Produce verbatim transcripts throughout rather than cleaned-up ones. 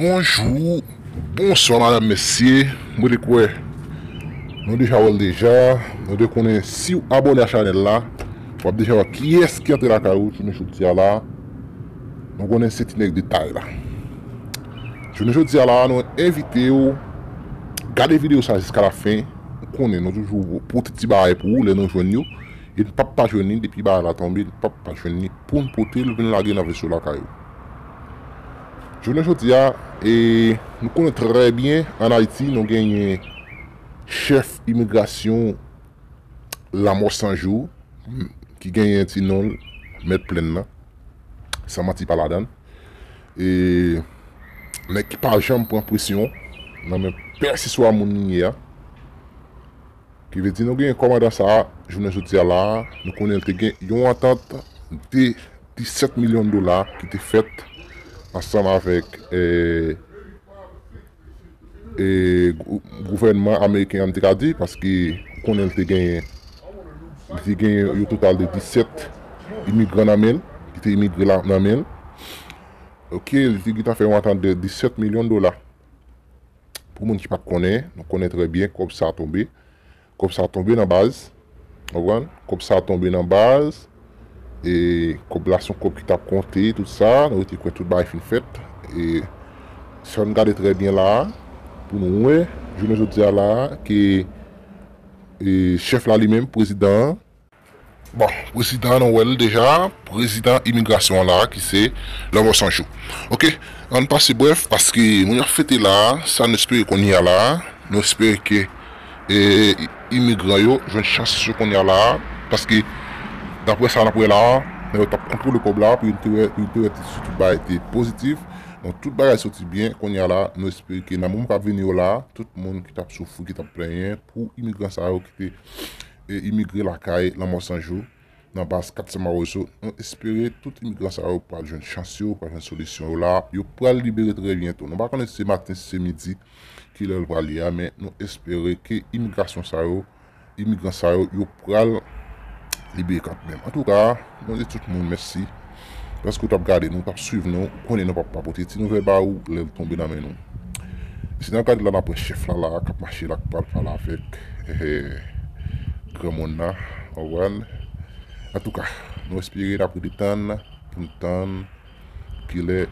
Bonjou, bonswa madam, mesye. Mwen te kwè nou deja wè l deja. Nou te konnen si w abòne a chanèl la, w ap deja wè kiyès ki antre lakay ou jounen jodi a la. Nou konnen se ti nèg detay la. Jounen jodi a la, nou envite w gade videyo sa jiska lafen. Ou konnen nou toujou pote ti bagay pou ou lè nou jwenn yo. E n p ap pa jwenn li depi bagay la tonbe, n p ap pa jwenn li pou n pote l vin lage nan veso lakay ou. Jounen jodi a, e, nou konnen trè byen, ann Ayiti, nou genyen chèf imigrasyon Lanmò San Jou, ki genyen ti non l, Mèt Plèn nan, san manti pa ladan l. E, nèg ki pa janm pran presyon nan men pèsiswa moun li ye a. Ki vle di nou gen kòmandan sa a, jounen jodi a la a, nou konnen l te gen yon antant de disèt milyon dola ki te fèt ansanm avèk, e, e, gou-, gouvènman ameriken an, m te ka di, paske ou konnen l te genyen, li te genyen yon total de disèt imigran nan men l, ki te imigre la, nan men l. Oke, li te gentan fè yon antant de disèt milyon dola. Pou moun ki pa t konnen, nou konnen trè byen kòb sa a tonbe. Kòb sa a tonbe nan baz. Konprann? Kòb sa a tonbe nan baz. E kòb la se yon kòb ki t ap konte, tout sa. Nou rete kwè tout bagay fin fèt. E si n gade trè byen la a, pou nou wè, jounen jodi a la a, ke, e, chèf la li menm, prezidan an, Bon, prezidan an, nou wè l deja, prezidan imigrasyon an la a, ki se Lanmò San Jou. Oke, ann pase brèf, paske moun yo ap fete la a, sa n espere kounye a la a, nou espere ke, e, imigran yo jwenn chans yo kounye a la a, paske, daprè sa n ap wè la a, nèg yo t ap kontwole kòb la a, pou yo te wè, pou yo te wè si tout bagay te pozitif. Donk, tout bagay soti byen, kounye a la a, nou espere ke nan moman k ap vini yo la a, tout moun ki t ap soufri, ki t ap plenyen pou imigran sa yo ki te e imigre lakay Lanmò San Jou, nan baz Kat San Mawozo. Nou espere tout imigran sa yo pral jwenn chans yo, pral jwenn solisyon yo la. Yo pral libere trè byento. Nou pa konnen si se maten, si se midi, kilè l pral ye a, men nou espere ke imigrasyon sa yo, imigran sa yo, yo pral libere kanmenm. Antouka, nou di tout moun mèsi. Paske w t ap gade nou, w t ap swiv nou, ou konnen nou p ap pa pote ti nouvèl ba ou lè l tonbe nan men nou. Si n ap gade la, n ap wè chèf la la, k ap mache la, k pral pale avèk, eh, granmoun nan, w konprann? Antouka, nou espere n ap rete tann pou n tann kilè,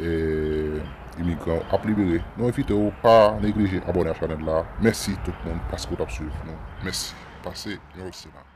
eh, imigran ap libere. Nou envite w pa neglije abòne a chanèl la. Mèsi tout moun paske w t ap swiv nou. Mèsi. Pase yon ekselan.